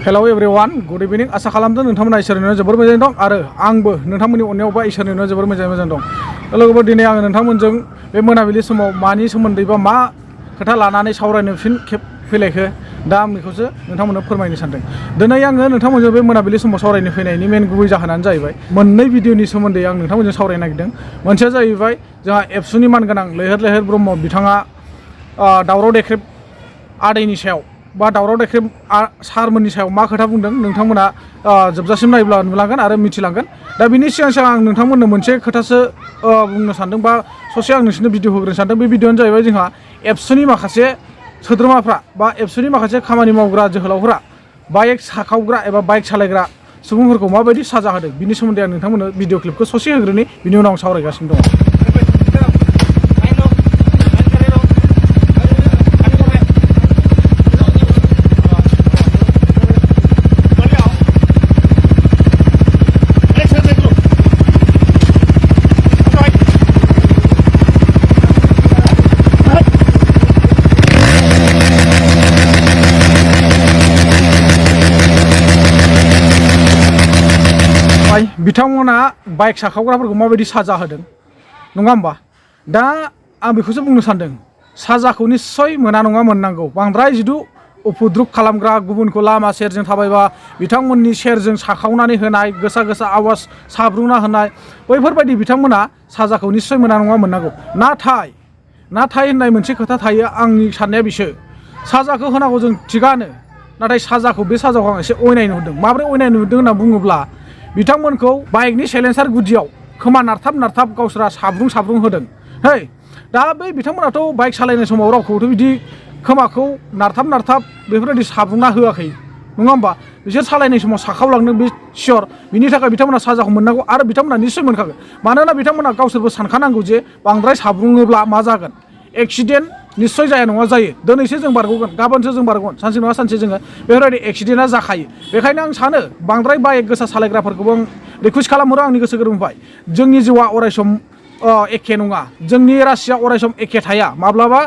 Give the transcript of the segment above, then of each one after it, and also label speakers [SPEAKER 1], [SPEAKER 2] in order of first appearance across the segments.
[SPEAKER 1] Hello एभरिवान good इभिनिं आसा खालामदों नोंथांमोना इसोरनि जोबोर मोजाङै दं आरो आंबो नोंथांमोननि अननायाव बा इसोरनि जोबोर मोजां दं। लोगोफोर दिनै आङो नोंथांमोनजों बे मोनाबिलि समाव मानि सोमोन्दै बा मा खोथा लानानै सावरायनो फिन खेब फैलायखो दा आं बेखौसो नोंथांमोननो फोरमायनो सानदों। दिनै आङो नोंथांमोनजों बे मोनाबिलि समाव सावरायनो फैनायनि मेन गुबै जाहोनानो जाहैबाय मोननै भिडिअनि सोमोन्दै आं नोंथांमोनजों सावरायनो नागिरदों। मोनसेया जाहैबाय जोंहा एबसुनि मानगोनां लैहोर ब्रह्म बिथाङा दावराव देख्रेब आदैनि सायाव बा दावराव देख्रेब सारमोननि सायाव मा खोथा बुंदों नोंथांमोना जोबजासिम नायब्ला नुलांगोन आरो मिथिलांगोन। दा बिनि सिगां आं नोंथांमोननो मोनसे खोथासो बुंनो सानदों बा ससे आं नोंसोरनो भिडिअ होग्रोनो सानदों। बे भिडिअआनो जाहैबाय जोंहा एबसुनि माखासे सोद्रोमाफ्रा बा एबसुनि माखासे खामानि मावग्रा जोहोलावफ्रा बाइक साखावग्रा एबा बाइक सालायग्रा सुबुंफोरखौ माबायदि साजा होदों बिनि सोमोन्दै आं नोंथांमोननो भिडिअ क्लिपखौ ससे होग्रोनि बिनि उनाव आं सावरायगासिनो दङ। बिथांमोना बाइक साखावग्राफोरखौ माबायदि साजा होदों नङा होमबा? दा आं बेखौसो बुंनो सानदों, साजाखौ निस्सय मोना नङा मोननांगौ। बांद्राय जिदु उपद्रुब खालामग्रा, गुबुनखौ लामा सेरजों थाबायबा बिथांमोननि सेरजों साखावनानै होनाय, गोसा आवाज साब्रुना होनाय, बैफोरबायदि बिथांमोना साजाखौ निस्सय मोना नङा मोननांगौ। नाथाय होननाय मोनसे खोथा थायो। आंनि साननाया बिसो साजाखौ होनांगौ जों थिगानो, नाथाय साजाखौ बे साजाखौ आं एसे अयनाय नुदों। माब्रै अयनाय नुदों होनना बुङोब्ला बिथांमोनखौ बाइकनि साइलेन्सार गुदियाव खोमा नारथाब गावसोरा साब्रुं होदों। है दा बै बिथांमोनाथ' बाइक सालायनाय समाव रावखौथ' बिदि खोमाखौ नारथाब बेफोरबायदि साब्रुंना होआखै नङा होमबा? बिसोर सालायनाय समाव साखावलांदों बे सियर। बिनि थाखाय बिथांमोना साजाखौ मोननांगौ आरो बिथांमोना निस्सय मोनखागोन। मानोना बिथांमोना गावसोरबो सानखानांगौ जे बांद्राय साब्रुङोब्ला मा जागोन, एक्सिडेन्ट निस्सय जाया नङा जायो। दिनैसो जों बारग'गोन, गाबोनसो जों बारग'गोन, सानसे नङा सानसे जोङो बेफोरबायदि एक्सिडेन्टआ जाखायो। बेखायनो आं सानो बांद्राय बाइक गोसा सालायग्राफोरखौबो आं रिकुवेस्ट खालामहरो आंनि गोसो गोरबोनिफ्राय। जोंनि जिउआ अरायसम एखे नङा, जोंनि रासिया अरायसम एखे थाया। माब्लाबा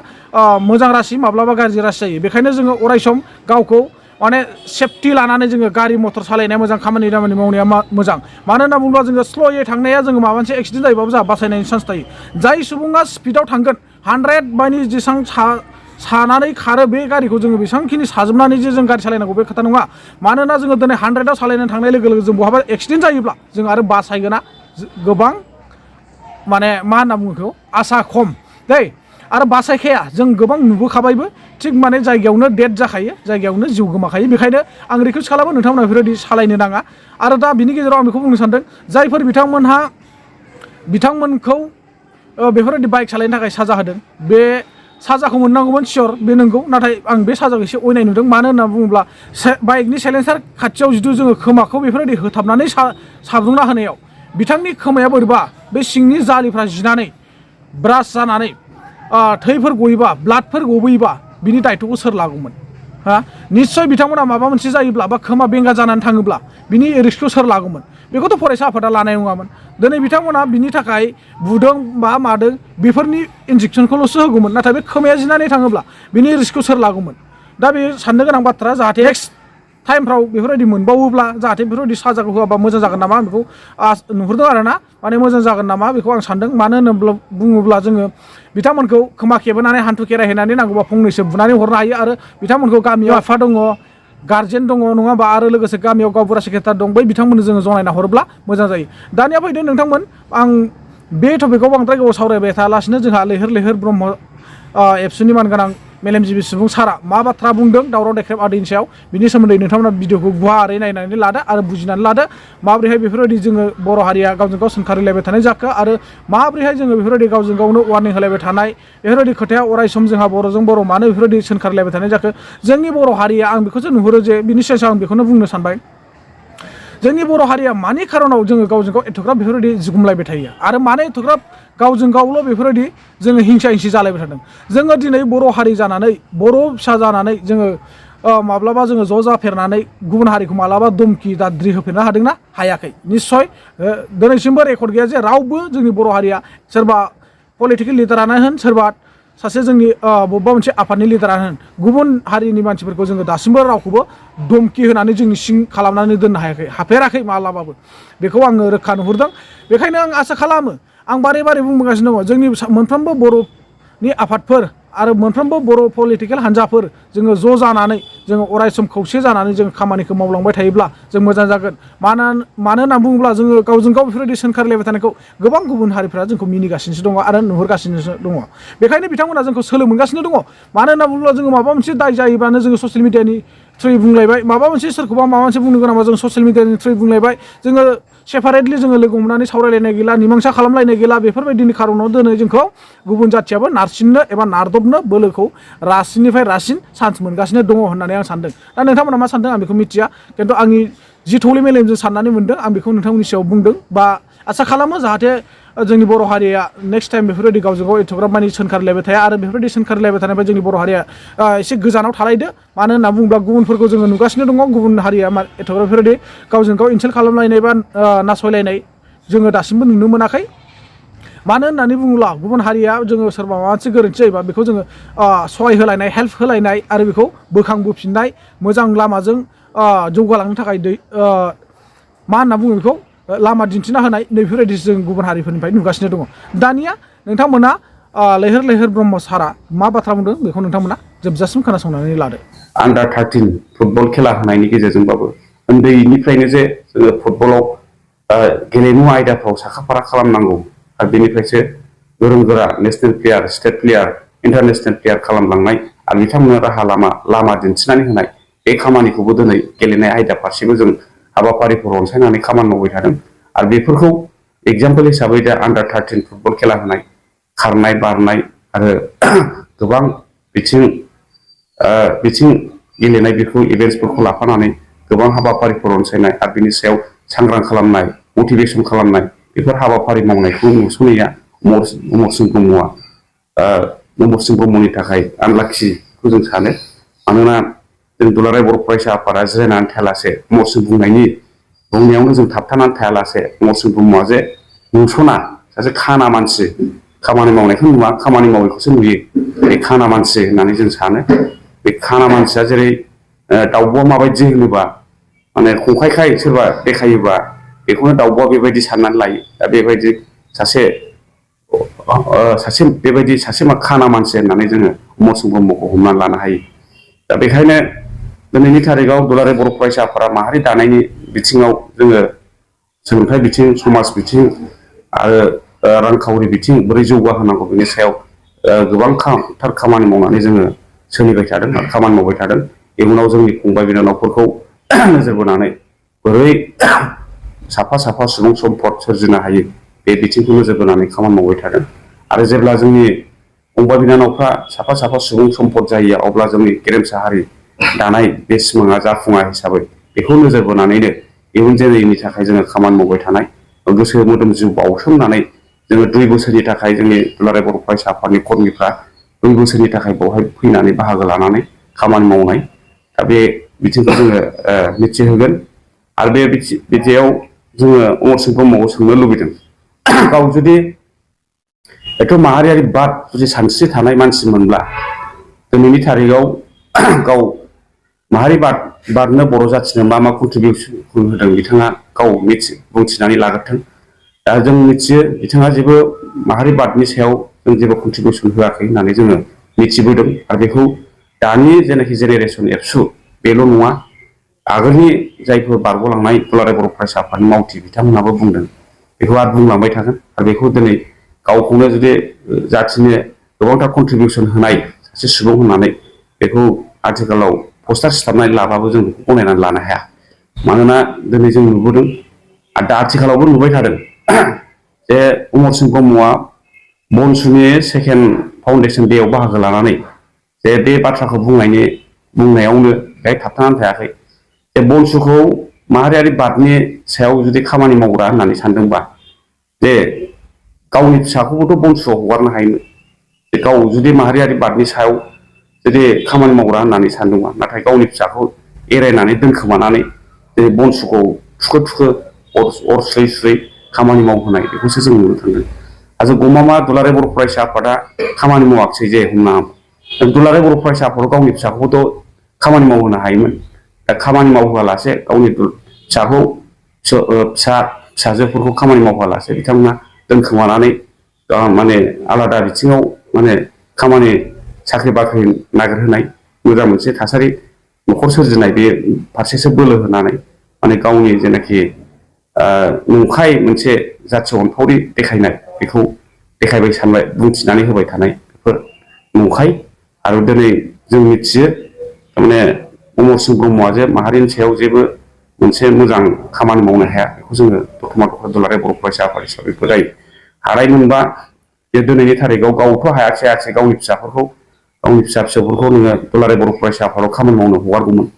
[SPEAKER 1] मोजां रासि, माब्लाबा गाज्रि रासि जायो। बेखायनो जोङो अरायसम गावखौ माने सेफटि लानानै जोङो गारि मटर सालायनाया मोजां, खामानि दामानि मावनाया मोजां। मानो होनना बुङोब्ला जोङो स्ल'यै थांनाया जोङो माबा मोनसे एक्सिडेन्ट जायोबाबो जोंहा बासायनायनि चान्स थायो। जाय सुबुङा स्पिडआव थांगोन 100 मानि जेसेबां सानानै खारो बे गारिखौ जोङो बेसेबांखिनि साजोबनानै जे जों गारि सालायनांगौ बे खोथा नङा। मानोना जोङो दिनै 100आव सालायनानै थांनाय लोगो लोगो जों बहाबा एक्सिडेन्ट जायोब्ला जों आरो बासायगोना गोबां माने मा होनना बुङो बेखौ आसा खम दै। आरो बासायखाया जों गोबां नुबोखाबायबो। थिग माने जायगायावनो डेथ जाखायो, जायगायावनो जिउ गोमाखायो। बेखायनो आं रिकुवेस्ट खालामो नोंथांमोना बेफोरबायदि सालायनो नाङा। आरो दा बिनि गेजेराव आं बेखौ बुंनो सानदों, जायफोर बिथांमोनखौ बेफोरबायदि बाइक सालायनो थाखाय साजा होदों, बे साजाखौ मोननांगौमोन सियर, बे नंगौ। नाथाय आं बे साजाखौ एसे अयनाय नुदों। मानो होनना बुङोब्ला बाइकनि साइलेन्सार खाथियाव जिथु जोङो खोमाखौ बेफोरबायदि होथाबनानै साब्रुंना होनायाव बिथांनि खोमाया बोरैबा बे सिंनि जालिफ्रा जिनानै ब्रास जानानै थैफोर गयोबा, ब्लाडफोर गबोयोबा बिनि दायथ'खौ सोर लागौमोन? निस्सय बिथांमोना माबा मोनसे जायोब्ला बा खोमा बेंगा जानानै थाङोब्ला बिनि रिस्कखौ सोर लागौमोन? बेखौथ' फरायसा आफादा लानाय नङामोन। दिनै बिथांमोना बिनि थाखाय बुदों बा मादों बेफोरनि इन्जेक्सनखौल'सो होगौमोन। नाथाय बे खोमाया जिनानै थाङोब्ला बिनि रिस्कखौ सोर लागौमोन? दा बे साननो गोनां बाथ्रा। जाहाथे नेक्स्ट टाइमफ्राव बेफोरबायदि मोनबावोब्ला जाहाथे बेफोरबायदि साजाखौ होआबा मोजां जागोन नामा, आं बेखौ नुहुरदों आरोना। माने मोजां जागोन नामा बेखौ आं सानदों। मानो होनोब्ला बुङोब्ला जोङो बिथांमोनखौ खोमा खेबहोनानै हान्थु खेरायहोनानै नांगौबा फंनैसो बुनानै हरनो हायो। आरो बिथांमोनखौ गामियाव आफा दङ, गार्जेन दङ नङा होमबा? आरो लोगोसे गामियाव गावबुरा सेक्रेटारि दं, बै बिथांमोननो जोङो जनायना हरोब्ला मोजां जायो। दानिया फैदो नोंथांमोन, आं बे टपिकआव बांद्राय गोबाव सावरायबाय थायालासिनो जोंहा लैहोर ब्रह्म एबसुनि मानगोनां मेलेमजिबि सुबुं सारा मा बाथ्रा बुंदों दावराव देख्रेब आदैनि सायाव, बिनि सोमोन्दै नोंथांमोना भिडिअखौ गुवारै नायनानै लादो आरो बुजिनानै लादो। माबोरैहाय बेफोरबायदि जोङो बर' हारिया गावजों गाव सोंखारिलायबाय थानाय जाखो, आरो माबोरैहाय जोङो बेफोरबायदि गावजों गावनो वार्निं होलायबाय थानाय, बेफोरबायदि खोथाया अरायसम जोंहा बर'जों बर' मानो बेफोरबायदि सोंखारिलायबाय थानाय जाखो। जोंनि बर' हारिया, आं बेखौसो नुहुरो जे बिनि सायाव आं बेखौनो बुंनो सानबाय, जोंनि बर' हारिया मानि खारनाव जोङो गावजों गाव एथ'ग्राब बेफोरबायदि जुगुमलायबाय थायो आरो मानो एथ'ग्राब गावजों गावल' बेफोरबायदि जोङो हिंसा जालायबाय थादों। जोङो दिनै बर' हारि जानानै, बर' फिसा जानानै जोङो माब्लाबा जोङो ज' जाफेरनानै गुबुन हारिखौ माब्लाबा धमकि दाद्रि होफेरनो हादोंना? हायाखै। निस्सय दिनैसिमबो रेकर्ड गैया जे रावबो जोंनि बर' हारिया सोरबा पलिटिकेल लिडारानो होन, सोरबा सासे जोंनि बबेबा मोनसे आफादनि लिडारानो होन गुबुन हारिनि मानसिफोरखौ जोङो दासिमबो रावखौबो धमकि होनानै जोंनि सिं खालामनानै दोननो हायाखै हाफेराखै मालाबाबो बेखौ आङो रोखा नुहुरदों बेखायनो आं आसा खालामो आं बारे बारे बुंबोगासिनो दङ जोंनि मोनफ्रोमबो बर'नि आफादफोर आरो मोनफ्रोमबो बर' पलिटिकेल हान्जाफोर जोङो ज' जानानै जोङो अरायसम खौसे जानानै जों खामानिखौ मावलांबाय थायोब्ला जों मोजां जागोन मानो होनना बुङोब्ला जोङो गावजों गाव बेफोरबायदि सोंखारलायबाय थानायखौ गोबां गुबुन हारिफ्रा जोंखौ मिनिगासिनोसो दङ आरो नुहुरगासिनोसो दङ बेखायनो बिथांमोना जोंखौ सोलो मोनगासिनो दङ मानो होनना बुङोब्ला जोङो माबा मोनसे दाय जायोब्लानो जोङो ससियेल मिडियानि थ्रुयै बुंलायबाय माबा मोनसे सोरखौबा माबा मोनसे बुंनो गोनांबा जों ससियेल मिडियानि थ्रुयै बुंलायबाय जोङो सेपारेटलि जोङो लोगो हमनानै सावरायलायनाय गैला मिमांसा खालामलायनाय गैला बेफोरबायदिनि खारनाव दिनै जोंखौ गुबुन जाथियाबो नारसिननो एबा नारदबनो बोलोखौ रासिननिफ्राय रासिन चान्स मोनगासिनो दङ होननानै आं सानदों दा नोंथांमोना मा सानदों आं बेखौ मिथिया खिन्थु आंनि जि थौले मेलेमजों साननानै मोनदों आं बेखौ नोंथांमोननि सायाव बुंदों बा आसा खालामो जाहाथे जोंनि बर' हारिया नेक्स्ट टाइम बेफोरबायदि गावजों गाव एथ'ग्राब मानि सोंखारलायबाय थाया आरो बेफोरबायदि सोंखारलायबाय थानायनिफ्राय जोंनि बर' हारिया एसे गोजानाव थालायदो मानो होनना बुङोब्ला गुबुनफोरखौ जोङो नुगासिनो दङ गुबुन हारिया एथ'ग्राब बेफोरबायदि गावजों गाव इनसाल्ट खालामलायनाय बा नासयलायनाय जोङो दासिमबो नुनो मोनाखै मानो होननानै बुङोब्ला गुबुन हारिया जोङो सोरबा माबा मोनसे गोरोन्थि जायोबा बेखौ जोङो सहाय होलायनाय हेल्प होलायनाय आरो बेखौ बोखांबोफिननाय मोजां लामाजों जौगालांनो थाखाय मा होनना बुङो बेखौ लामा दिन्थिना होनाय नैफोरबायदि जों गुबुन हारिफोरनिफ्राय नुगासिनो दङ दानिया नोंथांमोना लैहोर लैहोर ब्रह्म सारा मा बाथ्रा बुंदों बेखौ नोंथांमोना जोबजासिम खोनासंनानै लादो
[SPEAKER 2] आन्डार 13 फुटबल खेला होनायनि गेजेरजोंबाबो उन्दैनिफ्रायनो जे जोङो फुटबलाव गेलेमु आयदाफ्राव साखाफारा खालामनांगौ आरो बेनिफ्रायसो गोरों गोरा national player state player international player खालामलांनाय आरो बिथांमोननो राहा लामा दिन्थिनानै होनाय बे खामानिखौबो दिनै गेलेनाय आयदा फारसेबो जों हाबाफारिफोर अनसायनानै खामानि मावबाय थादों आरो बेफोरखौ एग्जाम्पल हिसाबै दा आन्डार 13 फुटबल खेला होनाय खारनाय बारनाय आरो गोबां बिथिं गेलेनाय बेखौ इभेन्ट्सफोरखौ लाफानानै गोबां हाबाफारिफोर अनसायनाय आरो बिनि सायाव सांग्रां खालामनाय मटिभेसन खालामनाय बेफोर हाबाफारि मावनायखौ नुस'नैया अमर सिंह ब्रह्मनि थाखाय आनलाखिखौ जों सानो मानोना जों दुलाराय बर' फरायसा आफादा जिरायनानै थायालासे अमर सिंह बुंनायावनो जों थाबथानानै थायालासे अमर सिंह ब्रह्मआ जे नुस'ना सासे खाना मानसि खामानि मावनायखौ नुवा खामानि मावनायखौसो नुयो बे खाना मानसि होननानै जों सानो बे खाना मानसिया जेरै दाउब'आ माबायदि होनोबा माने खंखायखाय सोरबा देखायोबा बेखौनो दाउब'आ बेबायदि साननानै लायो दा बेबायदि सासे बेबायदि सासे खाना मानसि होननानै जोङो अमर सिंह ब्रह्मखौ हमनानै लानो हायो दा बेखायनो दिनैनि थारिखआव दुलाराय बर' फरायसा आफादा माहारि दानायनि बिथिङाव जोङो सोलोंथाइ बिथिं समाज बिथिं आरो रांखावरि बिथिं बोरै जौगाहोनांगौ बेनि सायाव गोबांथार खामानि मावनानै जोङो सोलिबाय थादों आरो खामानि मावबाय थादों इयुनाव जोंनि फंबाय बिनानावफोरखौ नोजोर बोनानै बोरै साफा साफा सुबुं सम्पद सोरजिनो हायो बे बिथिंखौ नोजोर बोनानै खामानि मावबाय थादों आरो जेब्ला जोंनि फंबाय बिनानावफ्रा साफा साफा सुबुं सम्पद जायो अब्ला जोंनि गेरेमसा हारि दानाय बे सिमाङा जाफुङा हिसाबै बेखौ नोजोर बोनानैनो इयुन जोलैनि थाखाय जोङो खामानि मावबाय थानाय गोसो मोदोम जिउ बाउसोमनानै जोङो 2 बोसोरनि थाखाय जोंनि दुलाराय बर' फरायसा आफादनि कर्मिफ्रा 2 बोसोरनि थाखाय बेवहाय फैनानै बाहागो लानानै खामानि मावनाय दा बे बिथिंखौ जोङो मिथिहोगोन आरो बे बिथिङाव जोङो अमर सिंह ब्रह्मखौ सोंनो लुबैदों गाव जुदि एथ' माहारियारि बाद जुदि सानस्रि थानाय मानसिमोनब्ला दिनैनि थारिखआव गाव माहारि बादनो बर' जाथिनो मा कन्ट्रिबिउसन होदों बिथाङा गाव बुंथिनानै लाग्रोथों दा जों मिथियो बिथाङा जेबो माहारि बादनि सायाव जों जेबो कन्ट्रिबिउसन होआखै होननानै जोङो मिथिबोदों आरो बेखौ दानि जेनाखि जेनेरेसन एबसु बेल' नङा आगोलनि जायफोर बारग'लांनाय दुलाराय बर' फरायसा आफादनि मावथि बिथांमोनाबो बुंदों बेखौ आरो बुंलांबाय थागोन आरो बेखौ दिनै गावखौनो जुदि जाथिनो गोबांथार कन्ट्रिबिउसन होनाय सासे सुबुं होननानै बेखौ आथिखालाव पस्टार सिथाबनानै लाबाबो जों बेखौ गनायनानै लानो हाया मानोना दिनै जों नुबोदों आरो दा आथिखालावबो नुबाय थादों जे अमर सिंह ब्रह्मआ बनसुनि सेकेन्ड फाउन्डेसन डेआव बाहागो लानानै जे बे बाथ्राखौ बुंनायावनो बेहाय थाबथानानै थायाखै जे बनसुखौ माहारियारि बादनि सायाव जुदि खामानि मावग्रा होननानै सानदोंबा जे गावनि फिसाखौबोथ' बनसुआव हगारनो हायोमोन गाव जुदि माहारियारि बादनि सायाव जुदि खामानि मावग्रा होननानै सानदोंबा नाथाय गावनि फिसाखौ एरायनानै दोनखोमानानै दिनै बनसुखौ थुखो अर सुयै सुयै खामानि मावहोनाय बेखौसो जों नुनो थांदों आरो गमामा दुलाराय बर' फरायसा आफादा खामानि मावाखिसै जे हमना दुलाराय बर' फरायसा आफादाव गावनि फिसाखौथ' खामानि मावहोनो हायोमोन दा खामानि मावहोआलासे गावनि फिसाखौ फिसाजोफोरखौ खामानि मावहोआलासे बिथांमोना दोनखोमानानै माने आलादा बिथिङाव माने खामानि साख्रि बाख्रि नागिरहोनाय मोजां मोनसे थासारि न'खर सोरजिनाय बे फारसेसो बोलो होनानै माने गावनि जेनाखि नंखाय मोनसे जाथि अनफावरि देखायनाय बेखौ देखायबाय सानबाय बुंथिनानै होबाय थानाय बेफोर नंखाय आरो दिनै जों मिथियो थारमाने अमर सिंह ब्रह्मआ जे माहारिनि सायाव जेबो मोनसे मोजां खामानि मावनो हाया बेखौ जोङो दतमा दुलाराय बर' फरायसा आफाद हिसाबै फोथायो हानायमोनबा बे दिनैनि थारिखआव गावथ' हायाखिसै गावनि फिसाफोरखौ गावनि फिसा फिसौफोरखौ नोङो दुलाराय बर' फरायसा आफादाव खामानि मावनो हगारगौमोन